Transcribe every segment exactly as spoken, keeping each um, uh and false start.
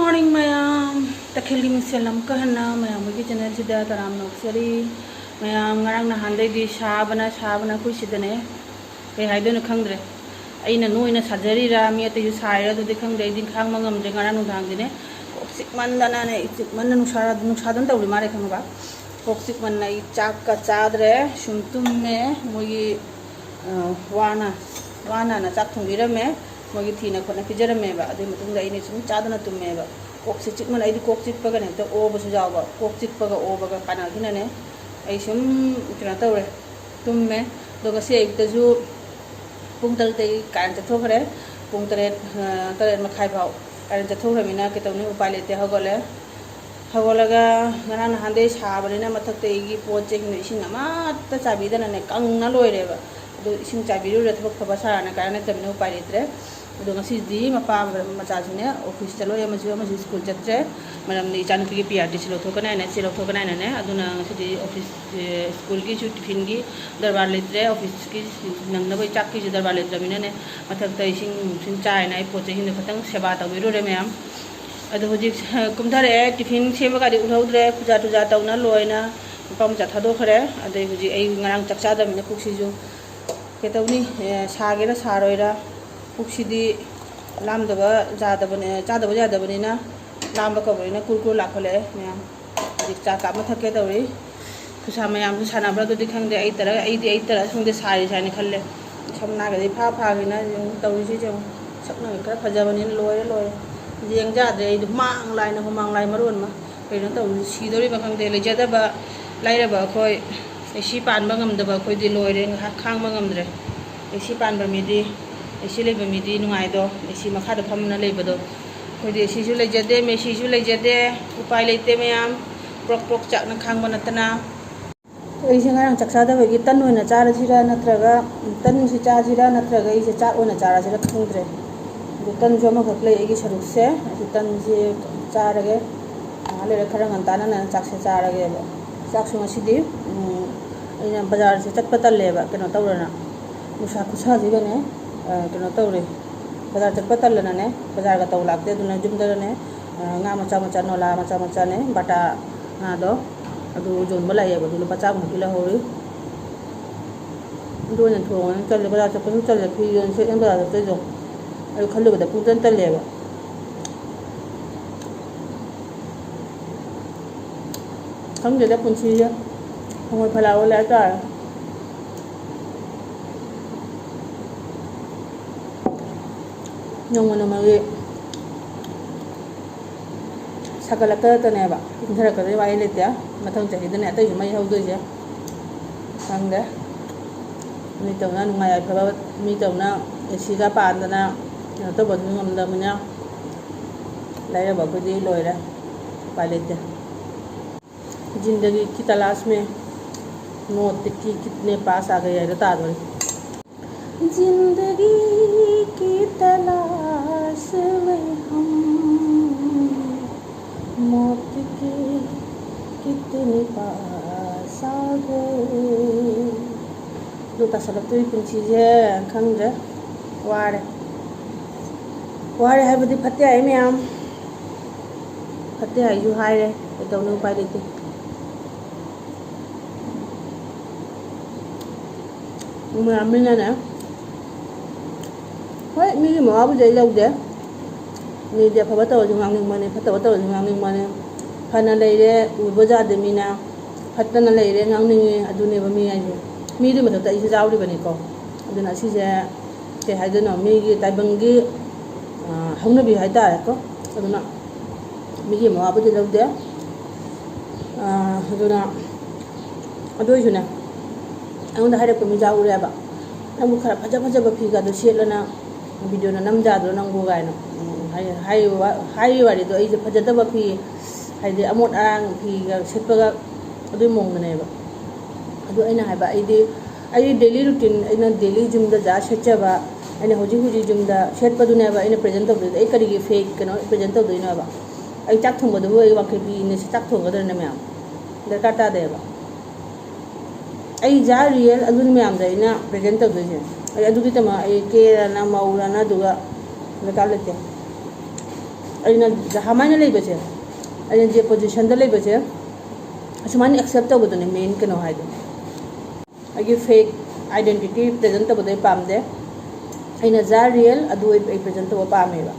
Morning ꯃꯌꯥꯝ, ꯇꯈꯦꯜꯒꯤ ꯃꯤꯡꯁꯦꯜ ꯑꯃꯨꯛꯀ ꯍꯟꯅ ꯃꯌꯥꯝ ꯑꯩꯒꯤ ꯆꯦꯅꯦꯜꯁꯤꯗ ꯇꯔꯥꯝꯅ ꯑꯣꯛꯆꯔꯤ꯫ ꯃꯌꯥꯝ, ꯉꯔꯥꯡ ꯅꯍꯥꯟꯗꯩꯗꯤ ꯁꯥꯕꯅ ꯁꯥꯕꯅ ꯑꯩꯈꯣꯏ ꯁꯤꯗꯅꯦ, ꯀꯩ ꯍꯥꯏꯗꯣꯏꯅꯣ ꯈꯪꯗ꯭ꯔꯦ꯫ ꯑꯩꯅ ꯅꯣꯏꯅ ꯁꯥꯖꯔꯤꯔꯥ, ꯃꯤ ꯑꯇꯩꯁꯨ ꯁꯥꯏꯔꯥ, ꯑꯗꯨꯗꯤ ꯈꯪꯗ꯭ꯔꯦ꯫ ꯑꯩꯗꯤ ꯈꯥꯡꯕ ꯉꯝꯗ꯭ꯔꯦ꯫ ꯉꯔꯥꯡ ꯅꯨꯡꯗꯥꯡꯗꯤꯅꯦ, ꯀꯣꯛ ꯆꯤꯛꯃꯟꯗꯅꯅꯦ, ꯆꯤꯛꯃꯟꯗ ꯅꯨꯡꯁꯥ, ꯅꯨꯡꯁꯥꯗꯅ ꯇꯧꯔꯤ ꯃꯥꯜꯂꯦ, ꯈꯪꯉꯕ? ꯀꯣꯛ ꯆꯤꯛꯃꯟꯅ ꯑꯩ ꯆꯥꯛꯀ ꯆꯥꯗ꯭ꯔꯦ, ꯁꯨꯝ ꯇꯨꯝꯃꯦ꯫ ꯃꯣꯏꯒꯤ, ꯑ, ꯋꯥꯅ, ꯋꯥꯅꯅ ꯆꯥꯛ ꯊꯣꯡꯕꯤꯔꯝꯃꯦ꯫ ꯃꯣꯏꯒꯤ ꯊꯤꯅ ꯈꯣꯠꯅ ꯄꯤꯖꯔꯝꯃꯦꯕ꯫ ꯑꯗꯨꯒꯤ ꯃꯇꯨꯡꯗ ꯑꯩꯅ ꯁꯨꯝ ꯆꯥꯗꯅ ꯇꯨꯝꯃꯦꯕ꯫ ꯀꯣꯛꯁꯦ ꯆꯤꯛꯃꯟꯅ ꯑꯩꯗꯤ ꯀꯣꯛ ꯆꯤꯛꯄꯒꯅꯦ ꯍꯦꯛꯇ ꯑꯣꯕꯁꯨ ꯌꯥꯎꯕ꯫ ꯀꯣꯛ ꯆꯤꯛꯄꯒ ꯑꯣꯕꯒ ꯄꯥꯟꯅꯈꯤꯅꯅꯦ, ꯑꯩ ꯁꯨꯝ ꯀꯩꯅꯣ ꯇꯧꯔꯦ, ꯇꯨꯝꯃꯦ꯫ ꯑꯗꯣ ꯉꯁꯤ ꯑꯌꯨꯛꯇꯁꯨ ꯄꯨꯡ ꯇꯔꯨꯛꯇꯒꯤ ꯀꯥꯔꯦꯟ ꯆꯠꯊꯣꯛꯈ꯭ꯔꯦ꯫ ꯄꯨꯡ ꯇꯔꯦꯠ, ꯑ, ꯇꯔꯦꯠ ꯃꯈꯥꯏ ꯐꯥꯎ ꯀꯥꯔꯦꯟ ꯆꯠꯊꯣꯛꯈ꯭ꯔꯃꯤꯅ ꯀꯩꯗꯧꯅꯤ, ꯎꯄꯥꯏ ꯂꯩꯇꯦ, ꯍꯧꯒꯠꯂꯦ꯫ ꯍꯧꯒꯠꯂꯒ ꯉꯔꯥꯡ ꯅꯍꯥꯟꯗꯩ ꯁꯥꯕꯅꯤꯅ ꯃꯊꯛꯇ ꯑꯩꯒꯤ ꯄꯣꯠ ꯆꯩꯁꯤꯡꯗꯣ ꯏꯁꯤꯡ ꯑꯃꯠꯇ ꯆꯥꯏꯕꯤꯗꯅꯅꯦ ꯀꯪꯅ ꯂꯣꯏꯔꯦꯕ꯫ ꯑꯗꯨ ꯏꯁꯤꯡ ꯆꯥꯏꯕꯤꯔꯨꯔꯦ, ꯊꯕꯛ ꯐꯕ ꯁꯥꯔꯅ ꯀꯥꯏ ꯅꯠꯇꯕꯅꯤꯅ ꯎꯄꯥꯏ ꯂꯩꯇ꯭ꯔꯦ꯫ ꯑꯗꯣ ꯉꯁꯤꯗꯤ ꯃꯄꯥ ꯃꯆꯥꯁꯨꯅꯦ ꯑꯣꯐꯤꯁ ꯆꯠꯂꯣꯏ, ꯑꯃꯁꯨ ꯑꯃꯁꯨ ꯁ꯭ꯀꯨꯜ ꯆꯠꯇ꯭ꯔꯦ꯫ ꯃꯔꯝꯗꯤ ꯏꯆꯥꯅꯨꯄꯤꯒꯤ ꯄꯤ ꯑꯥꯔ ꯇꯤ ꯁꯤ ꯂꯧꯊꯣꯛꯀꯅꯤ ꯍꯥꯏꯅ, ꯆꯦ ꯂꯧꯊꯣꯛꯀꯅꯤ ꯍꯥꯏꯅꯅꯦ꯫ ꯑꯗꯨꯅ ꯉꯁꯤꯗꯤ ꯑꯣꯐꯤꯁ, ꯑꯦ, ꯁ꯭ꯀꯨꯜꯒꯤꯁꯨ ꯇꯤꯐꯤꯟꯒꯤ ꯗꯔꯕꯥꯔ ꯂꯩꯇ꯭ꯔꯦ, ꯑꯣꯐꯤꯁꯀꯤ ꯅꯪꯅꯕ ꯆꯥꯛꯀꯤꯁꯨ ꯗꯔꯕꯥꯔ ꯂꯩꯇ꯭ꯔꯕꯅꯤꯅꯅꯦ, ꯃꯊꯛꯇ ꯏꯁꯤꯡ ꯅꯨꯡꯁꯤꯡ ꯆꯥꯏꯅ ꯑꯩ ꯄꯣꯠ ꯆꯩꯁꯤꯡꯗꯣ ꯈꯤꯇꯪ ꯁꯦꯕꯥ ꯇꯧꯕꯤꯔꯨꯔꯦ ꯃꯌꯥꯝ꯫ ꯑꯗꯣ ꯍꯧꯖꯤꯛ ꯀꯨꯝꯊꯔꯛꯑꯦ, ꯇꯤꯐꯤꯟ ꯁꯦꯝꯕꯒꯗꯤ ꯎꯠꯍꯧꯗ꯭ꯔꯦ, ꯈꯨꯖꯥ ꯇꯨꯖꯥ ꯇꯧꯅ ꯂꯣꯏꯅ ꯅꯨꯄꯥ ꯃꯆꯥ ꯊꯥꯗꯣꯛꯈ꯭ꯔꯦ꯫ ꯑꯗꯩ ꯍꯧꯖꯤꯛ ꯑꯩ ꯉꯔꯥꯡ ꯆꯥꯛ ꯆꯥꯗꯕꯅꯤꯅ ꯄꯨꯛꯁꯤꯁꯨ ꯀꯩꯗꯧꯅꯤ, ꯑꯦ, ꯁꯥꯒꯦꯔꯥ ꯁꯥꯔꯣꯏꯔꯥ, ꯄꯨꯛꯁꯤꯗꯤ ꯂꯥꯝꯗꯕ ꯌꯥꯗꯕꯅꯦ, ꯆꯥꯗꯕ ꯌꯥꯗꯕꯅꯤꯅ, ꯂꯥꯝꯕ ꯀꯧꯕꯅꯤꯅ ꯀꯨꯔ ꯀꯨꯔ ꯂꯥꯛꯈꯠꯂꯛꯑꯦ ꯃꯌꯥꯝ꯫ ꯍꯧꯖꯤꯛ ꯆꯥ ꯀꯥꯞ ꯑꯃ ꯊꯛꯀꯦ ꯇꯧꯔꯤ꯫ ꯈꯨꯠꯁꯥ ꯃꯌꯥꯝꯁꯨ ꯁꯥꯟꯅꯕ꯭ꯔꯥ ꯑꯗꯨꯗꯤ ꯈꯪꯗꯦ, ꯑꯩ ꯇꯔꯥ, ꯑꯩꯗꯤ ꯑꯩ ꯇꯔꯥ ꯈꯪꯗꯦ, ꯁꯥꯔꯤꯁꯦ ꯍꯥꯏꯅ ꯈꯜꯂꯦ꯫ ꯁꯝꯅꯥꯒꯗꯤ ꯏꯐꯥ ꯐꯥꯈꯤꯅ ꯌꯦꯡꯉꯨ ꯇꯧꯔꯤꯁꯤ ꯌꯦꯡꯉꯨ꯫ ꯁꯛꯅꯒ ꯈꯔ ꯐꯖꯕꯅꯤꯅ ꯂꯣꯏꯔꯦ, ꯂꯣꯏꯔꯦ꯫ ꯌꯦꯡ ꯌꯥꯗ꯭ꯔꯦ ꯑꯩꯗꯤ, ꯍꯨꯃꯥꯡ ꯂꯥꯏꯅ, ꯍꯨꯃꯥꯡ ꯂꯥꯏ ꯃꯔꯣꯟ ꯑꯃ꯫ ꯀꯩꯅꯣ ꯇꯧꯔꯤꯁꯤ, ꯁꯤꯗꯧꯔꯤꯕ ꯈꯪꯗꯦ꯫ ꯂꯩꯖꯗꯕ ꯂꯥꯏꯔꯕ ꯑꯩꯈꯣꯏ, ꯑꯦ ꯁꯤ ꯄꯥꯟꯕ ꯉꯝꯗꯕ ꯑꯩꯈꯣꯏꯗꯤ ꯂꯣꯏꯔꯦ, ꯉꯥꯏꯍꯥꯛ ꯈꯥꯡꯕ ꯉꯝꯗ꯭ꯔꯦ꯫ ꯑꯦ ꯁꯤ ꯄꯥꯟꯕ ꯃꯤꯗꯤ, ꯑꯦ ꯁꯤ ꯂꯩꯕ ꯃꯤꯗꯤ ꯅꯨꯡꯉꯥꯏꯗꯣ, ꯑꯦ ꯁꯤ ꯃꯈꯥꯗ ꯐꯝꯗꯅ ꯂꯩꯕꯗꯣ꯫ ꯑꯩꯈꯣꯏꯗꯤ ꯑꯦ ꯁꯤꯁꯨ ꯂꯩꯖꯗꯦ, ꯃꯦ ꯁꯤꯁꯨ ꯂꯩꯖꯗꯦ꯫ ꯎꯄꯥꯏ ꯂꯩꯇꯦ ꯃꯌꯥꯝ, ꯄ꯭ꯔꯣꯛ ꯄ꯭ꯔꯣꯛ ꯆꯥꯛꯅ ꯈꯥꯡꯕ ꯅꯠꯇꯅ꯫ ꯑꯩꯁꯦ ꯉꯔꯥꯡ ꯆꯥꯛ ꯆꯥꯗꯕꯒꯤ ꯇꯟ ꯑꯣꯏꯅ ꯆꯥꯔꯁꯤꯔꯥ, ꯅꯠꯇ꯭ꯔꯒ ꯇꯟꯁꯤ ꯆꯥꯁꯤꯔꯥ, ꯅꯠꯇ꯭ꯔꯒ ꯑꯩꯁꯦ ꯆꯥꯛ ꯑꯣꯏꯅ ꯆꯥꯔꯁꯤꯔꯥ ꯈꯪꯗ꯭ꯔꯦ꯫ ꯑꯗꯨ ꯇꯟꯁꯨ ꯑꯃꯈꯛ ꯂꯩ ꯑꯩꯒꯤ ꯁꯔꯨꯛꯁꯦ꯫ ꯑꯩꯁꯦ ꯇꯟꯁꯦ ꯆꯥꯔꯒꯦ꯫ ꯉꯥꯏꯍꯥꯛ ꯂꯩꯔ ꯈꯔ ꯉꯟꯇꯥꯅ ꯆꯥꯛꯁꯦ ꯆꯥꯔꯒꯦꯕ꯫ ꯆꯥꯛꯁꯨ ꯉꯁꯤꯗꯤ, ꯎꯝ, ꯑꯩꯅ ꯕꯖꯥꯔꯁꯦ ꯆꯠꯄ ꯇꯜꯂꯦꯕ, ꯀꯩꯅꯣ ꯇꯧꯔꯅ, ꯅꯨꯡꯁꯥ ꯈꯨꯠꯁꯥꯁꯤꯒꯅꯦ, ꯑ, ꯀꯩꯅꯣ ꯇꯧꯔꯦ, ꯕꯖꯥꯔ ꯆꯠꯄ ꯇꯜꯂꯅꯅꯦ, ꯕꯖꯥꯔꯒ ꯇꯧ ꯂꯥꯛꯇꯦ꯫ ꯑꯗꯨꯅ ꯌꯨꯝꯗꯅꯦ, ꯑ, ꯉꯥ ꯃꯆꯥ ꯃꯆꯥ, ꯅꯣꯂꯥ ꯃꯆꯥ ꯃꯆꯥꯅꯦ, ꯕꯥꯇꯥ ꯉꯥꯗꯣ, ꯑꯗꯨ ꯌꯣꯟꯕ ꯂꯥꯛꯑꯦꯕ, ꯑꯗꯨ ꯂꯨꯄꯥ ꯆꯥꯝꯃꯨꯛꯀꯤ ꯂꯧꯍꯧꯔꯤ꯫ ꯑꯗꯨ ꯑꯣꯏꯅ ꯊꯣꯡꯉꯦ꯫ ꯇꯜꯂꯦ, ꯕꯖꯥꯔ ꯆꯠꯄꯁꯨ ꯇꯜꯂꯦ, ꯐꯤ ꯌꯣꯟ ꯁꯦꯠꯅ ꯕꯖꯥꯔ ꯆꯠꯇꯣꯏꯗꯣ ꯑꯩ ꯈꯜꯂꯨꯕꯗ ꯄꯨꯡꯇꯟ ꯇꯜꯂꯦꯕ꯫ ꯈꯪꯗꯦꯗ ꯄꯨꯟꯁꯤꯁꯦ, ꯍꯉꯣꯏ ꯐꯂꯥ ꯑꯣꯜꯂꯦ ꯍꯥꯏꯇꯥꯔꯦ꯫ ꯅꯣꯡꯃ ꯅꯣꯡꯃꯒꯤ ꯁꯥꯒꯠꯂꯛꯇ ꯅꯠꯇꯅꯦꯕ, ꯏꯪꯊꯔꯛꯀꯗꯣꯏ ꯋꯥꯔꯤ ꯂꯩꯇꯦ꯫ ꯃꯊꯪ ꯆꯍꯤꯗꯅꯦ ꯑꯇꯩꯁꯨ ꯃꯩ ꯍꯧꯗꯣꯏꯁꯦ꯫ ꯈꯪꯗꯦ꯫ ꯃꯤ ꯇꯧꯅ ꯅꯨꯡꯉꯥꯏ ꯌꯥꯏꯐꯕ, ꯃꯤ ꯇꯧꯅ ꯑꯦ ꯁꯤꯒ ꯄꯥꯟꯗꯅ ꯀꯩꯅꯣ ꯇꯧꯕꯗꯨ ꯉꯝꯗꯕꯅꯤꯅ ꯂꯥꯏꯔꯕ ꯑꯩꯈꯣꯏꯗꯤ ꯂꯣꯏꯔꯦ꯫ ꯎꯄꯥꯏ ꯂꯩꯇꯦ꯫ ꯖꯤꯟꯗꯒꯤ ꯀꯤ ꯇꯂꯥꯁ ꯃꯦ ꯃꯣꯠ ꯀꯤ ꯀꯤꯠꯅꯦ ꯄꯥꯁ ꯑꯥ ꯒꯌꯦ ꯍꯥꯏꯗꯣ ꯇꯥꯗꯣꯔꯦ꯫ ꯖꯤꯟꯗꯒꯤ ꯀꯤ ꯇꯂꯥꯁ ꯃꯦ ꯍꯝ ꯃꯣꯠ ꯀꯤ ꯀꯤꯠꯅꯦ ꯄꯥꯁ ꯑꯥ ꯒꯌꯦ꯫ ꯑꯗꯨ ꯇꯥꯁꯜꯂꯛꯇꯣꯏ ꯄꯨꯟꯁꯤꯁꯦ ꯈꯪꯗ꯭ꯔꯦ꯫ ꯋꯥꯔꯦ꯫ ꯋꯥꯔꯦ ꯍꯥꯏꯕꯗꯤ ꯐꯠꯇꯦ ꯍꯥꯏ ꯃꯌꯥꯝ꯫ ꯐꯠꯇꯦ ꯍꯥꯏꯁꯨ ꯍꯥꯏꯔꯦ, ꯀꯩꯗꯧꯅꯤ, ꯎꯄꯥꯏ ꯂꯩꯇꯦ꯫ ꯃꯌꯥꯝ ꯃꯤꯅꯅꯦ, ꯍꯣꯏ, ꯃꯤꯒꯤ ꯃꯋꯥꯕꯨꯗꯤ ꯑꯩ ꯂꯧꯗꯦ꯫ ꯃꯤꯗꯤ ꯑꯐꯕ ꯇꯧꯔꯁꯨ ꯉꯥꯡꯅꯤꯡꯕꯅꯤ, ꯐꯠꯇꯕ ꯇꯧꯔꯁꯨ ꯉꯥꯡꯅꯤꯡꯕꯅꯤ꯫ ꯐꯅ ꯂꯩꯔꯦ ꯎꯕ ꯌꯥꯗꯦ ꯃꯤꯅ, ꯐꯠꯇꯅ ꯂꯩꯔꯦ ꯉꯥꯡꯅꯤꯡꯉꯤ, ꯑꯗꯨꯅꯦꯕ ꯃꯤ ꯍꯥꯏꯁꯦ꯫ ꯃꯤꯗꯨꯒꯤ ꯃꯊꯛꯇ ꯑꯩꯁꯨ ꯌꯥꯎꯔꯤꯕꯅꯤꯀꯣ꯫ ꯑꯗꯨꯅ ꯑꯁꯤꯁꯦ ꯀꯩ ꯍꯥꯏꯗꯣꯏꯅꯣ, ꯃꯤꯒꯤ ꯇꯥꯏꯕꯪꯒꯤ, ꯑ, ꯍꯧꯅꯕꯤ ꯍꯥꯏꯇꯥꯔꯦꯀꯣ꯫ ꯑꯗꯨꯅ ꯃꯤꯒꯤ ꯃꯋꯥꯕꯨꯗꯤ ꯂꯧꯗꯦ꯫ ꯑ, ꯑꯗꯨꯅ ꯑꯗꯨ ꯑꯣꯏꯁꯨꯅꯦ, ꯑꯩꯉꯣꯟꯗ ꯍꯥꯏꯔꯛꯄ ꯃꯤ ꯌꯥꯎꯔꯦꯕ, "ꯅꯪꯕꯨ ꯈꯔ ꯐꯖ ꯐꯖꯕ ꯐꯤꯒꯗꯣ ꯁꯦꯠꯂꯅ ꯚꯤꯗꯤꯑꯣꯅ ꯅꯝ ꯌꯥꯗ꯭ꯔꯣ ꯅꯪꯕꯨ?" ꯀꯥꯏꯅ꯫ ꯎꯝ, ꯍꯥꯏ-, ꯍꯥꯏꯔꯤꯕ ꯋꯥ-, ꯍꯥꯏꯔꯤꯕ ꯋꯥꯔꯤꯗꯣ ꯑꯩꯁꯦ ꯐꯖꯗꯕ ꯐꯤ, ꯍꯥꯏꯗꯤ ꯑꯃꯣꯠ ꯑꯔꯥꯡ ꯐꯤꯒ ꯁꯦꯠꯄꯒ ꯑꯗꯨꯒꯤ ꯃꯑꯣꯡꯗꯅꯦꯕ꯫ ꯑꯗꯨ ꯑꯩꯅ ꯍꯥꯏꯕ, ꯑꯩꯗꯤ ꯑꯩ ꯗꯦꯂꯤ ꯔꯨꯇꯤꯟ, ꯑꯩꯅ ꯗꯦꯂꯤ ꯖꯤꯝꯗ ꯖꯥ ꯁꯦꯠꯆꯕ, ꯑꯩꯅ ꯍꯧꯖꯤꯛ ꯍꯧꯖꯤꯛ ꯖꯤꯝꯗ ꯁꯦꯠꯄꯗꯨꯅꯦꯕ ꯑꯩꯅ ꯄ꯭ꯔꯦꯖꯦꯟ ꯇꯧꯗꯣꯏꯗꯣ꯫ ꯑꯩ ꯀꯔꯤꯒꯤ ꯐꯦꯛ ꯀꯩꯅꯣ ꯄ꯭ꯔꯦꯖꯦꯟ ꯇꯧꯗꯣꯏꯅꯣꯕ? ꯑꯩ ꯆꯥꯛ ꯊꯣꯡꯕꯗꯨꯕꯨ ꯑꯩ ꯋꯥꯡꯈꯩ ꯐꯤ ꯏꯟꯅ ꯆꯥꯛ ꯊꯣꯡꯒꯗ꯭ꯔꯅꯦ ꯃꯌꯥꯝ? ꯗꯔꯀꯥꯔ ꯇꯥꯗꯦꯕ꯫ ꯑꯩ ꯖꯥ ꯔꯤꯌꯦꯜ ꯑꯗꯨꯅꯤ ꯃꯌꯥꯝꯗ ꯑꯩꯅ ꯄ꯭ꯔꯦꯖꯦꯟ ꯇꯧꯗꯣꯏꯁꯦ꯫ ꯑꯩ ꯑꯗꯨꯒꯤꯗꯃꯛ ꯑꯩ ꯀꯦꯔꯅ ꯃꯧꯔꯅ ꯑꯗꯨꯒ ꯗꯔꯀꯥꯔ ꯂꯩꯇꯦ꯫ ꯑꯩꯅ ꯖꯍꯥꯃꯥꯏꯅ ꯂꯩꯕꯁꯦ, ꯑꯩꯅ ꯖꯦ ꯄꯣꯖꯤꯁꯟꯗ ꯂꯩꯕꯁꯦ, ꯑꯁꯨꯃꯥꯏꯅ ꯑꯦꯛꯁꯦꯞ ꯇꯧꯕꯗꯨꯅꯦ ꯃꯦꯟ ꯀꯩꯅꯣ ꯍꯥꯏꯗꯣ꯫ ꯑꯩꯒꯤ ꯐꯦꯛ ꯑꯥꯏꯗꯦꯟꯇꯤꯇꯤ ꯄ꯭ꯔꯦꯖꯦꯟ ꯇꯧꯕꯗꯣ ꯑꯩ ꯄꯥꯝꯗꯦ꯫ ꯑꯩꯅ ꯖꯥ ꯔꯤꯌꯦꯜ ꯑꯗꯨ ꯑꯩ ꯄ꯭ꯔꯦꯖꯦꯟ ꯇꯧꯕ ꯄꯥꯝꯃꯦꯕ꯫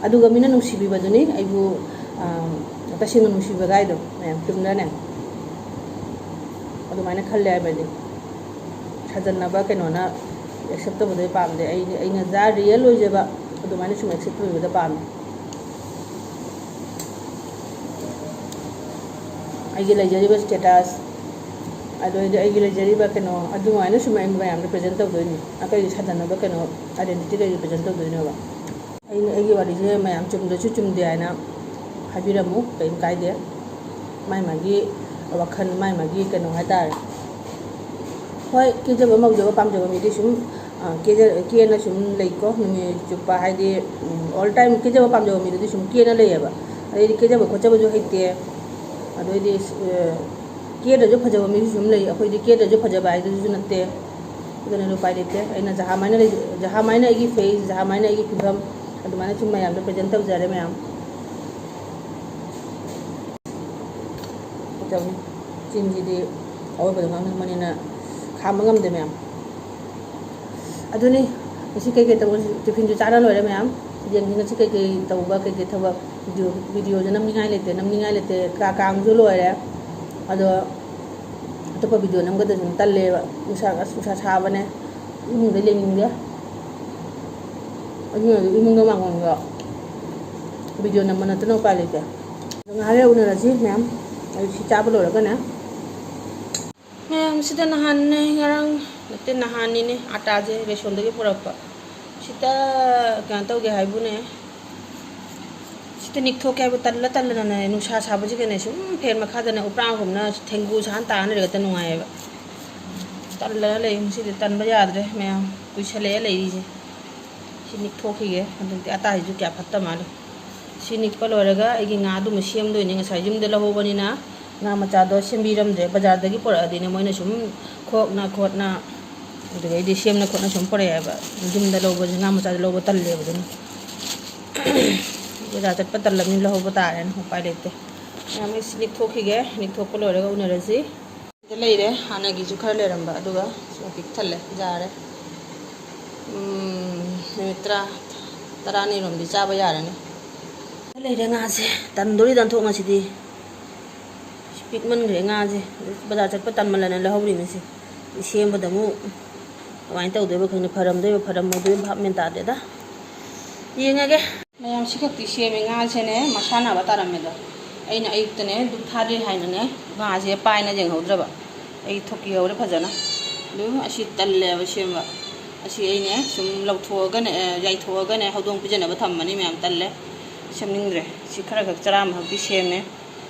ꯑꯗꯨꯒ ꯃꯤꯅ ꯅꯨꯡꯁꯤꯕꯤꯕꯗꯨꯅꯤ ꯑꯩꯕꯨ, ꯑ, ꯇꯁꯦꯡꯅ ꯅꯨꯡꯁꯤꯕ ꯀꯥꯏꯗꯣ, ꯃꯌꯥꯝ, ꯆꯨꯝꯗ꯭ꯔꯅꯦ? ꯑꯗꯨꯃꯥꯏꯅ ꯈꯜꯂꯦ ꯍꯥꯏꯕꯗꯤ꯫ ꯁꯥꯖꯟꯅꯕ ꯀꯩꯅꯣꯅ ꯑꯦꯛꯁꯦꯞ ꯇꯧꯕꯗꯣ ꯑꯩ ꯄꯥꯝꯗꯦ꯫ ꯑꯩ, ꯑꯩꯅ ꯖꯥ ꯔꯤꯌꯦꯜ ꯑꯣꯏꯖꯕ ꯑꯗꯨꯃꯥꯏꯅ ꯁꯨꯝ ꯑꯦꯛꯁꯦꯞ ꯇꯧꯕꯤꯕꯗ ꯄꯥꯝꯃꯦ꯫ ꯑꯩꯒꯤ ꯂꯩꯖꯔꯤꯕ ꯁ꯭ꯇꯦꯇꯁ, ꯑꯗꯨ ꯑꯣꯏꯔꯗꯤ ꯑꯩꯒꯤ ꯂꯩꯖꯔꯤꯕ ꯀꯩꯅꯣ, ꯑꯗꯨꯃꯥꯏꯅ ꯁꯨꯝ ꯑꯩ ꯃꯌꯥꯝꯗ ꯄ꯭ꯔꯦꯖꯦꯟ ꯇꯧꯗꯣꯏꯅꯤ꯫ ꯑꯇꯩꯗꯤ ꯁꯥꯖꯟꯅꯕ ꯀꯩꯅꯣ, ꯑꯥꯏꯗꯦꯟꯇꯤꯇꯤ ꯀꯩꯀꯩ ꯄ꯭ꯔꯦꯖꯦꯟ ꯇꯧꯗꯣꯏꯅꯣꯕ꯫ ꯑꯩꯅ, ꯑꯩꯒꯤ ꯋꯥꯔꯤꯁꯦ ꯃꯌꯥꯝ ꯆꯨꯝꯗ꯭ꯔꯁꯨ ꯆꯨꯝꯗꯦ ꯍꯥꯏꯅ ꯍꯥꯏꯕꯤꯔꯝꯃꯨ, ꯀꯔꯤꯝ ꯀꯥꯏꯗꯦ꯫ ꯃꯥꯏ ꯃꯥꯒꯤ ꯋꯥꯈꯜ, ꯃꯥꯏ ꯃꯥꯒꯤ ꯀꯩꯅꯣ ꯍꯥꯏꯇꯥꯔꯦ꯫ ꯍꯣꯏ, ꯀꯦꯖꯕ ꯃꯧꯖꯕ ꯄꯥꯝꯖꯕ ꯃꯤꯗꯤ ꯁꯨꯝ, ꯑ, ꯀꯦꯖ-, ꯀꯦꯅ ꯁꯨꯝ ꯂꯩꯀꯣ, ꯅꯨꯃꯤꯠ ꯆꯨꯞꯄ, ꯍꯥꯏꯗꯤ, ꯎꯝ, ꯑꯣꯜ ꯇꯥꯏꯝ ꯀꯦꯖꯕ ꯄꯥꯝꯖꯕ ꯃꯤꯗꯨꯗꯤ ꯁꯨꯝ ꯀꯦꯅ ꯂꯩꯌꯦꯕ꯫ ꯑꯗꯩꯗꯤ ꯀꯦꯖꯕ ꯈꯣꯠꯆꯕꯁꯨ ꯍꯩꯇꯦ꯫ ꯑꯗꯩꯗꯤ, ꯑ, ꯀꯦꯗ꯭ꯔꯁꯨ ꯐꯖꯕ ꯃꯤꯁꯨ ꯁꯨꯝ ꯂꯩ꯫ ꯑꯩꯈꯣꯏꯗꯤ ꯀꯦꯗ꯭ꯔꯁꯨ ꯐꯖꯕ ꯍꯥꯏꯗꯨꯁꯨ ꯅꯠꯇꯦ꯫ ꯑꯗꯨꯅ ꯎꯄꯥꯏ ꯂꯩꯇꯦ꯫ ꯑꯩꯅ ꯖꯍꯥꯃꯥꯏꯅ ꯂꯩ-, ꯖꯍꯥꯃꯥꯏꯅ ꯑꯩꯒꯤ ꯐꯦꯁ, ꯖꯍꯥꯃꯥꯏꯅ ꯑꯩꯒꯤ ꯐꯤꯕꯝ, ꯑꯗꯨꯃꯥꯏꯅ ꯁꯨꯝ ꯃꯌꯥꯝꯗ ꯄ꯭ꯔꯦꯖꯦꯟ ꯇꯧꯖꯔꯦ ꯃꯌꯥꯝ꯫ ꯀꯩꯗꯧꯅꯤ? ꯆꯤꯟꯁꯤꯗꯤ ꯑꯑꯣꯏꯕꯗꯣ ꯉꯥꯡꯅꯤꯡꯕꯅꯤꯅ ꯈꯥꯝꯕ ꯉꯝꯗꯦ ꯃꯌꯥꯝ꯫ ꯑꯗꯨꯅꯤ, ꯉꯁꯤ ꯀꯩꯀꯩ ꯇꯧꯕ, ꯇꯤꯐꯤꯟꯁꯨ ꯆꯥꯔ ꯂꯣꯏꯔꯦ ꯃꯌꯥꯝ꯫ ꯌꯦꯡꯁꯤ ꯉꯁꯤ ꯀꯩꯀꯩ ꯇꯧꯕ, ꯀꯩꯀꯩ ꯊꯕꯛ꯫ ꯚꯤꯗꯤꯑꯣ, ꯚꯤꯗꯤꯑꯣꯁꯨ ꯅꯝꯅꯤꯡꯉꯥꯏ ꯂꯩꯇꯦ, ꯅꯝꯅꯤꯡꯉꯥꯏ ꯂꯩꯇꯦ꯫ ꯀꯥ ꯀꯥꯡꯁꯨ ꯂꯣꯏꯔꯦ꯫ ꯑꯗꯣ ꯑꯇꯣꯞꯄ ꯚꯤꯗꯤꯑꯣ ꯅꯝꯒꯗ꯭ꯔꯁꯨ ꯇꯜꯂꯦꯕ꯫ ꯅꯨꯡꯁꯥ, ꯑꯁ, ꯅꯨꯡꯁꯥ ꯁꯥꯕꯅꯦ꯫ ꯏꯃꯨꯡꯗ ꯂꯩꯅꯤꯡꯗꯦ꯫ ꯑꯗꯨꯅ ꯏꯃꯨꯡꯗ ꯃꯥꯡꯒꯣꯟꯗ ꯚꯤꯗꯤꯑꯣ ꯅꯝꯕ ꯅꯠꯇꯅ ꯎꯄꯥꯏ ꯂꯩꯇꯦ꯫ ꯑꯗꯣ ꯉꯥꯏꯍꯥꯛ ꯂꯩꯔ ꯎꯅꯔꯁꯤ ꯃꯌꯥꯝ꯫ ꯑꯩ ꯁꯤ ꯆꯥꯕ ꯂꯣꯏꯔꯒꯅꯦ꯫ ꯃꯌꯥꯝꯁꯤꯗ ꯅꯍꯥꯟꯅꯦ, ꯉꯔꯥꯡ ꯅꯠꯇꯦ, ꯅꯍꯥꯟꯅꯤꯅꯦ, ꯑꯥꯇꯥꯁꯦ ꯕꯦꯁꯣꯟꯗꯒꯤ ꯄꯨꯔꯛꯄ꯫ ꯁꯤꯗ ꯀꯩꯅꯣ ꯇꯧꯒꯦ ꯍꯥꯏꯕꯨꯅꯦ, ꯁꯤꯗ ꯅꯤꯛꯊꯣꯛꯀꯦ ꯍꯥꯏꯕꯨ ꯇꯜꯂ ꯇꯜꯂꯅꯅꯦ, ꯅꯨꯡꯁꯥ ꯁꯥꯕꯁꯤꯒꯅꯦ ꯁꯨꯝ ꯐꯦꯟ ꯃꯈꯥꯗꯅꯦ ꯎꯄ꯭ꯔꯥꯡꯒꯨꯝꯅ ꯊꯦꯡꯒꯨ ꯁꯥꯅ ꯇꯥꯅ ꯂꯩꯔꯒꯇ ꯅꯨꯡꯉꯥꯏꯌꯦꯕ꯫ ꯇꯜꯂꯒ ꯂꯩ꯫ ꯉꯁꯤꯗꯤ ꯇꯟꯕ ꯌꯥꯗ꯭ꯔꯦ ꯃꯌꯥꯝ, ꯀꯨꯏꯁꯜꯂꯛꯑꯦ ꯂꯩꯔꯤꯁꯦ꯫ ꯁꯤ ꯅꯤꯛꯊꯣꯛꯈꯤꯒꯦ꯫ ꯍꯟꯗꯛꯇꯤ ꯑꯇꯥꯁꯤꯁꯨ ꯀꯌꯥ ꯐꯠꯇ ꯃꯥꯜꯂꯦ꯫ ꯁꯤ ꯅꯤꯛꯄ ꯂꯣꯏꯔꯒ ꯑꯩꯒꯤ ꯉꯥꯗꯨꯃ ꯁꯦꯝꯗꯣꯏꯅꯦ꯫ ꯉꯁꯥꯏ ꯌꯨꯝꯗ ꯂꯧꯍꯧꯕꯅꯤꯅ ꯉꯥ ꯃꯆꯥꯗꯣ ꯁꯦꯝꯕꯤꯔꯝꯗ꯭ꯔꯦ꯫ ꯕꯖꯥꯔꯗꯒꯤ ꯄꯨꯔꯛꯑꯗꯤꯅꯦ ꯃꯣꯏꯅ ꯁꯨꯝ ꯈꯣꯛꯅ ꯈꯣꯠꯅ, ꯑꯗꯨꯗꯩꯗꯤ ꯁꯦꯝꯅ ꯈꯣꯠꯅ ꯁꯨꯝ ꯄꯨꯔꯛꯑꯦꯕ꯫ ꯌꯨꯝꯗ ꯂꯧꯕꯁꯦ, ꯉꯥ ꯃꯆꯥꯁꯦ ꯂꯧꯕ ꯇꯜꯂꯦꯕ꯫ ꯑꯗꯨꯅ ꯕꯖꯥꯔ ꯆꯠꯄ ꯇꯜꯂꯕꯅꯤ, ꯂꯧꯍꯧꯕ ꯇꯥꯔꯦꯅ, ꯎꯄꯥꯏ ꯂꯩꯇꯦ꯫ ꯃꯌꯥꯝ ꯑꯩ ꯁꯤ ꯅꯤꯛꯊꯣꯛꯈꯤꯒꯦ, ꯅꯤꯛꯊꯣꯛꯄ ꯂꯣꯏꯔꯒ ꯎꯅꯔꯁꯤ꯫ ꯁꯤꯗ ꯂꯩꯔꯦ, ꯍꯥꯟꯅꯒꯤꯁꯨ ꯈꯔ ꯂꯩꯔꯝꯕ, ꯑꯗꯨꯒ ꯁꯤꯃ ꯄꯤꯛ ꯊꯜꯂꯦ, ꯌꯥꯔꯦ꯫ ꯎꯝ, ꯅꯨꯃꯤꯠ ꯇꯔꯥ, ꯇꯔꯥꯅꯤꯔꯣꯝꯗꯤ ꯆꯥꯕ ꯌꯥꯔꯅꯤ꯫ ꯂꯩꯔꯦ ꯉꯥꯁꯦ, ꯇꯟꯗꯣꯔꯤꯗ ꯑꯣꯟꯊꯣꯛ ꯉꯁꯤꯗꯤ꯫ ꯄꯤꯛꯃꯟꯈ꯭ꯔꯦ ꯉꯥꯁꯦ꯫ ꯕꯖꯥꯔ ꯆꯠꯄ ꯇꯟꯃꯜꯂꯅ ꯂꯧꯍꯧꯔꯤꯅꯤ ꯁꯤ꯫ ꯁꯦꯝꯕꯗ ꯑꯃꯨꯛ ꯀꯃꯥꯏꯅ ꯇꯧꯗꯣꯏꯕ ꯈꯪꯗꯦ, ꯐꯔꯝꯗꯣꯏꯕ ꯐꯔꯝꯃꯣꯏꯗꯣꯏꯕ ꯚꯥꯞ ꯃꯦꯟ ꯇꯥꯗꯦꯗ꯫ ꯌꯦꯡꯉꯒꯦ꯫ ꯃꯌꯥꯝ ꯁꯤ ꯈꯛꯇꯤ ꯁꯦꯝꯃꯦ꯫ ꯉꯥꯁꯦꯅꯦ ꯃꯁꯥ ꯅꯥꯕ ꯇꯥꯔꯝꯃꯦꯗꯣ꯫ ꯑꯩꯅ ꯑꯌꯨꯛꯇꯅꯦ ꯙꯨꯞ ꯊꯥꯗ꯭ꯔꯤ ꯍꯥꯏꯅꯅꯦ ꯉꯥꯁꯦ ꯄꯥꯏꯅ ꯌꯦꯡꯍꯧꯗ꯭ꯔꯕ꯫ ꯑꯩ ꯊꯣꯛꯀꯤ ꯍꯧꯔꯦ ꯐꯖꯅ꯫ ꯑꯗꯨ ꯑꯁꯤ ꯇꯜꯂꯦꯕ ꯁꯦꯝꯕ꯫ ꯑꯁꯤ ꯑꯩꯅꯦ ꯁꯨꯝ ꯂꯧꯊꯣꯛꯑꯒꯅꯦ, ꯑꯦ, ꯌꯥꯏꯊꯣꯛꯑꯒꯅꯦ ꯍꯧꯗꯣꯡ ꯄꯤꯖꯅꯕ ꯊꯝꯃꯅꯤ ꯃꯌꯥꯝ, ꯇꯜꯂꯦ꯫ ꯁꯦꯝꯅꯤꯡꯗ꯭ꯔꯦ꯫ ꯁꯤ ꯈꯔ ꯈꯛ ꯆꯔꯥ ꯑꯃꯈꯛꯇꯤ ꯁꯦꯝꯃꯦ꯫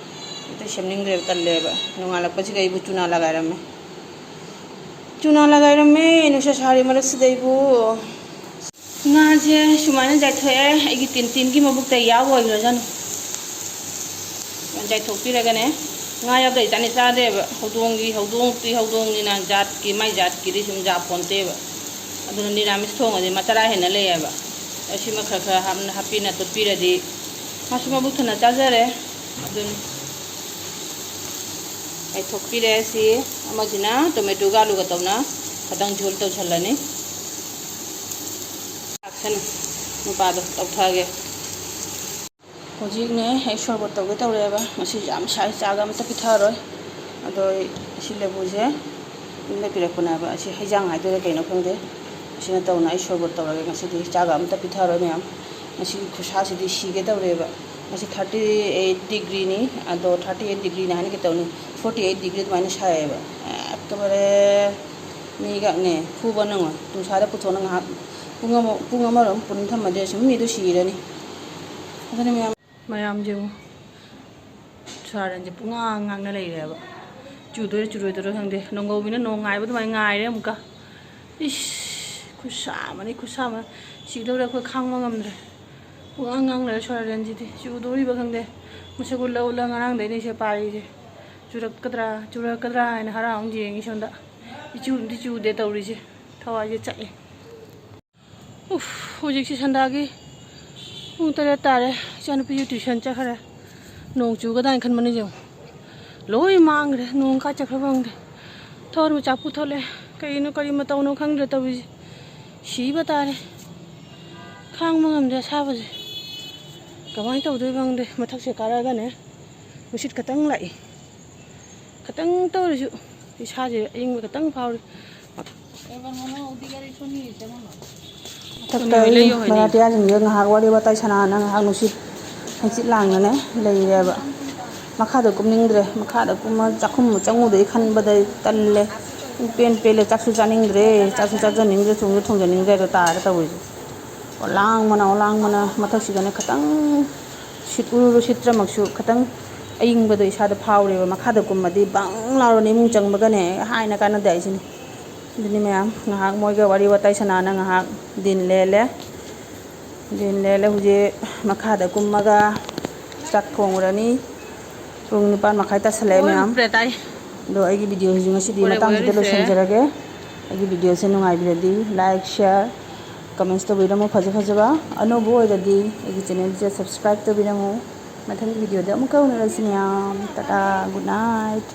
ꯑꯇꯩ ꯁꯦꯝꯅꯤꯡꯗ꯭ꯔꯦꯕ, ꯇꯜꯂꯦꯕ꯫ ꯅꯣꯡꯉꯥꯜꯂꯛꯄꯁꯤꯒ ꯑꯩꯕꯨ ꯆꯨꯅꯥ ꯂꯒꯥꯏꯔꯝꯃꯦ꯫ ꯆꯨꯅꯥ ꯂꯒꯥꯏꯔꯝꯃꯦ ꯅꯨꯡꯁꯥ ꯁꯥꯔꯤ ꯃꯔꯛꯁꯤꯗ ꯑꯩꯕꯨ꯫ ꯉꯥꯁꯦ ꯁꯨꯃꯥꯏꯅ ꯌꯥꯏꯊꯣꯛꯑꯦ꯫ ꯑꯩꯒꯤ ꯇꯤꯟ ꯇꯤꯟꯒꯤ ꯃꯕꯨꯛꯇ ꯌꯥꯎ ꯑꯣꯏꯈ꯭ꯔꯖꯥꯠꯅꯨ꯫ ꯌꯥꯏꯊꯣꯛꯄꯤꯔꯒꯅꯦ, ꯉꯥ ꯌꯥꯎꯗ꯭ꯔꯗꯤ ꯆꯥꯅꯤ ꯆꯥꯗꯦꯕ꯫ ꯍꯧꯗꯣꯡꯒꯤ, ꯍꯧꯗꯣꯡꯇꯤ ꯍꯧꯗꯣꯡꯅꯤꯅ ꯖꯥꯠꯀꯤ, ꯃꯥꯏ ꯖꯥꯠꯀꯤꯗꯤ ꯁꯨꯝ ꯖꯥꯠ ꯄꯣꯟꯇꯦꯕ꯫ ꯑꯗꯨꯅ ꯅꯤꯔꯥꯃꯤꯁ ꯊꯣꯡꯉꯗꯤ ꯃꯥ ꯆꯔꯥ ꯍꯦꯟꯅ ꯂꯩꯌꯦꯕ꯫ ꯑꯁꯤꯃ ꯈꯔ ꯈꯔ ꯍꯥꯞꯅ, ꯍꯥꯞꯄꯤꯅ ꯇꯣꯠꯄꯤꯔꯗꯤ ꯃꯥꯁꯨ ꯃꯕꯨꯛ ꯊꯟꯅ ꯆꯥꯖꯔꯦ꯫ ꯑꯗꯨꯅꯤ꯫ ꯀꯥꯏꯊꯣꯛꯄꯤꯔꯦ꯫ ꯁꯤ ꯑꯃꯁꯤꯅ ꯇꯣꯃꯦꯇꯣꯒ ꯑꯂꯨꯒ ꯇꯧꯅ ꯈꯇꯪ ꯖꯣꯜ ꯇꯧꯁꯜꯂꯅꯤ꯫ ꯂꯥꯛꯁꯅꯨ, ꯅꯨꯄꯥꯗꯣ ꯇꯧꯊꯒꯦ꯫ ꯍꯧꯖꯤꯛꯅꯦ ꯑꯩ ꯁꯣꯔꯕꯠ ꯇꯧꯒꯦ ꯇꯧꯔꯦꯕ꯫ ꯉꯁꯤ ꯌꯥꯝ ꯁꯥꯏ, ꯆꯥꯒ ꯑꯝꯇ ꯄꯤꯊꯛꯑꯔꯣꯏ꯫ ꯑꯗꯣ ꯑꯩ ꯁꯤ ꯂꯦꯕꯨꯁꯦ ꯌꯨꯝꯗ ꯄꯤꯔꯛꯄꯅꯦꯕ꯫ ꯑꯁꯤ ꯍꯩꯖꯥꯡ ꯍꯥꯏꯗꯣꯏꯔꯥ ꯀꯩꯅꯣ ꯈꯪꯗꯦ꯫ ꯑꯁꯤꯅ ꯇꯧꯅ ꯑꯩ ꯁꯣꯔꯕꯠ ꯇꯧꯔꯒꯦ ꯉꯁꯤꯗꯤ꯫ ꯆꯥꯒ ꯑꯝꯇ ꯄꯤꯊꯛꯑꯔꯣꯏ ꯃꯌꯥꯝ꯫ ꯉꯁꯤꯒꯤ ꯈꯨꯠꯁꯥꯁꯤꯗꯤ ꯁꯤꯒꯦ ꯇꯧꯔꯦꯕ꯫ ꯉꯁꯤ ꯊꯥꯔꯇꯤ ꯑꯩꯠ ꯗꯤꯒ꯭ꯔꯤꯅꯤ꯫ ꯑꯗꯣ ꯊꯥꯔꯇꯤ ꯑꯩꯠ ꯗꯤꯒ꯭ꯔꯤꯅꯤ ꯍꯥꯏꯅ ꯀꯩ ꯇꯧꯅꯤ? ꯐꯣꯔꯇꯤ ꯑꯩꯠ ꯗꯤꯒ꯭ꯔꯤ ꯑꯗꯨꯃꯥꯏꯅ ꯁꯥꯏꯌꯦꯕ꯫ ꯑꯦꯀꯦꯕꯥꯔꯦ ꯃꯤꯒꯅꯦ ꯐꯨꯕ ꯅꯪꯉꯣꯏ꯫ ꯅꯨꯡꯁꯥꯗ ꯄꯨꯊꯣꯛꯅ ꯉꯥꯏꯍꯥꯛ ꯄꯨꯡ ꯑꯃ, ꯄꯨꯡ ꯑꯃꯔꯣꯝ ꯄꯨꯟ ꯊꯝꯃꯗꯤ ꯑꯁꯨꯝ ꯃꯤꯗꯣ ꯁꯤꯔꯅꯤ꯫ ꯑꯗꯨꯅ ꯃꯌꯥꯝ, ꯃꯌꯥꯝꯁꯦ ꯌꯦꯡꯉꯨ, ꯁꯥꯔꯟꯁꯦ ꯄꯨꯡꯉꯥꯡ ꯉꯥꯡꯅ ꯂꯩꯔꯦꯕ꯫ ꯆꯨꯗꯣꯏꯔꯥ ꯆꯨꯔꯣꯏꯗꯣꯏꯔꯥ ꯈꯪꯗꯦ꯫ ꯅꯣꯡꯒꯧꯕꯤꯅ ꯅꯣꯡ ꯉꯥꯏꯕ ꯑꯗꯨꯃꯥꯏꯅ ꯉꯥꯏꯔꯦ ꯑꯃꯨꯛꯀ꯫ ꯏꯁ, ꯈꯨꯠꯁꯥ ꯑꯃꯅꯤ, ꯈꯨꯠꯁꯥ ꯑꯃ꯫ ꯁꯤꯗꯧꯔꯦ ꯑꯩꯈꯣꯏ, ꯈꯥꯡꯕ ꯉꯝꯗ꯭ꯔꯦ꯫ ꯄꯨꯡꯉꯥꯡ ꯉꯥꯡ ꯂꯩꯔꯦ ꯁꯣꯔꯥꯔꯦꯟꯁꯤꯗꯤ꯫ ꯆꯨꯗꯣꯔꯤꯕ ꯈꯪꯗꯦ꯫ ꯃꯁꯛ ꯎꯠꯂ ꯎꯠꯂ ꯉꯔꯥꯡꯗꯩꯅꯦ ꯁꯦ ꯄꯥꯏꯔꯤꯁꯦ꯫ ꯆꯨꯔꯛꯀꯗ꯭ꯔꯥ, ꯆꯨꯔꯛꯀꯗ꯭ꯔꯥ ꯍꯥꯏꯅ ꯍꯔꯥꯎ ꯍꯔꯥꯎ ꯌꯦꯡꯉꯤ ꯁꯣꯝꯗ꯫ ꯏꯆꯨ ꯑꯃꯗꯤ ꯆꯨꯗꯦ ꯇꯧꯔꯤꯁꯦ꯫ ꯊꯋꯥꯏꯁꯦ ꯆꯥꯛꯑꯦ꯫ ꯎꯐ, ꯍꯧꯖꯤꯛꯁꯦ ꯁꯟꯗꯥꯒꯤ ꯄꯨꯡ ꯇꯔꯦꯠ ꯇꯥꯔꯦ꯫ ꯏꯆꯥꯅꯨꯄꯤꯁꯨ tuition ꯆꯠꯈ꯭ꯔꯦ꯫ ꯅꯣꯡ ꯆꯨꯒꯗ꯭ꯔꯥ ꯍꯥꯏꯅ ꯈꯟꯕꯅꯤ, ꯌꯦꯡꯉꯨ꯫ ꯂꯣꯏ ꯃꯥꯡꯈ꯭ꯔꯦ꯫ ꯅꯣꯡ ꯀꯥꯏ ꯆꯠꯈ꯭ꯔꯕ ꯈꯪꯗꯦ꯫ ꯊꯋꯥꯟ ꯃꯆꯥ ꯄꯨꯊꯣꯛꯂꯦ꯫ ꯀꯔꯤꯅꯣ, ꯀꯔꯤ ꯃꯇꯧꯅꯣ ꯈꯪꯗ꯭ꯔꯦ ꯇꯧꯔꯤꯁꯦ꯫ ꯁꯤꯕ ꯇꯥꯔꯦ꯫ ꯈꯥꯡꯕ ꯉꯝꯗ꯭ꯔꯦ ꯑꯁꯥꯕꯁꯦ꯫ ꯀꯃꯥꯏꯅ ꯇꯧꯗꯣꯏꯕ ꯈꯪꯗꯦ꯫ ꯃꯊꯛꯁꯦ ꯀꯥꯔꯛꯑꯒꯅꯦ ꯅꯨꯡꯁꯤꯠ ꯈꯇꯪ ꯂꯥꯛꯏ꯫ ꯈꯇꯪ ꯇꯧꯔꯁꯨ ꯏꯁꯥꯁꯦ ꯑꯏꯪꯕ ꯈꯇꯪ ꯐꯥꯎꯔꯤ꯫ ꯃꯊꯛꯇ ꯑꯩ ꯃꯔꯥꯇꯤꯌꯥꯁꯤꯡꯁꯦ ꯉꯥꯏꯍꯥꯛ ꯋꯥꯔꯤ ꯋꯥꯇꯥꯏ ꯁꯥꯟꯅꯅ ꯉꯥꯏꯍꯥꯛ ꯅꯨꯡꯁꯤꯠ ꯍꯪꯆꯤꯠ ꯂꯥꯡꯅꯅꯦ ꯂꯩꯔꯦꯕ꯫ ꯃꯈꯥꯗ ꯀꯨꯝꯅꯤꯡꯗ꯭ꯔꯦ꯫ ꯃꯈꯥꯗ ꯀꯨꯝꯃ ꯆꯥꯛꯈꯨꯝ ꯆꯪꯉꯨꯗꯣꯏ ꯈꯟꯕꯗ ꯇꯜꯂꯦ꯫ ꯄꯦꯟ ꯄꯦꯜꯂꯦ꯫ ꯆꯥꯛꯁꯨ ꯆꯥꯅꯤꯡꯗ꯭ꯔꯦ, ꯆꯥꯛꯁꯨ ꯆꯥꯖꯅꯤꯡꯗ꯭ꯔꯦ, ꯊꯣꯡꯁꯨ ꯊꯣꯡꯖꯅꯤꯡꯗ꯭ꯔꯦ꯫ ꯑꯗꯣ ꯇꯥꯔꯦ ꯇꯧꯔꯤꯁꯦ꯫ ꯑꯣꯂꯥꯡꯕꯅ ꯑꯣꯂꯥꯡꯕꯅ ꯃꯊꯛꯁꯤꯗꯅꯦ ꯈꯇꯪ ꯁꯤꯠ ꯎꯔꯨꯔꯨ ꯁꯤꯠꯇ꯭ꯔꯃꯛꯁꯨ ꯈꯇꯪ ꯑꯏꯪꯕꯗꯣ ꯏꯁꯥꯗ ꯐꯥꯎꯔꯦꯕ꯫ ꯃꯈꯥꯗ ꯀꯨꯝꯃꯗꯤ ꯕꯪ ꯂꯥꯎꯔꯅꯤ ꯏꯃꯨꯡ ꯆꯪꯕꯒꯅꯦ ꯍꯥꯏꯅ ꯀꯥꯟꯅꯗꯦ ꯍꯥꯏꯁꯤꯅꯤ꯫ ꯑꯗꯨꯅꯤ ꯃꯌꯥꯝ ꯉꯥꯏꯍꯥꯛ ꯃꯣꯏꯒ ꯋꯥꯔꯤ ꯋꯥꯇꯥꯏ ꯁꯥꯟꯅꯅ ꯉꯥꯏꯍꯥꯛ ꯗꯤꯟ ꯂꯦꯜꯂꯦ꯫ ꯗꯤꯟ ꯂꯦꯜꯂꯦ꯫ ꯍꯧꯖꯤꯛ ꯃꯈꯥꯗ ꯀꯨꯝꯃꯒ ꯆꯥꯛ ꯊꯣꯡꯉꯨꯔꯅꯤ꯫ ꯄꯨꯡ ꯅꯤꯄꯥꯟ ꯃꯈꯥꯏ ꯇꯥꯁꯜꯂꯛꯑꯦ ꯃꯌꯥꯝ꯫ ꯑꯗꯣ ꯑꯩꯒꯤ videoꯁꯤꯡ ꯉꯁꯤꯗꯤ ꯃꯇꯥꯡꯁꯤꯗ ꯂꯣꯏꯁꯤꯟꯖꯔꯒꯦ꯫ ꯑꯩꯒꯤ videoꯁꯦ ꯅꯨꯡꯉꯥꯏꯕꯤꯔꯗꯤ like, share, comments ꯇꯧꯕꯤꯔꯝꯃꯨ꯫ ꯐꯖ ꯐꯖꯕ ꯑꯅꯧꯕ ꯑꯣꯏꯔꯗꯤ ꯑꯩꯒꯤ channelꯁꯦ subscribe ꯇꯧꯕꯤꯔꯝꯃꯨ꯫ ꯃꯊꯪꯒꯤ videoꯗ ꯑꯃꯨꯛꯀ ꯎꯅꯔꯁꯤ ꯃꯌꯥꯝ꯫ Tata, good night꯫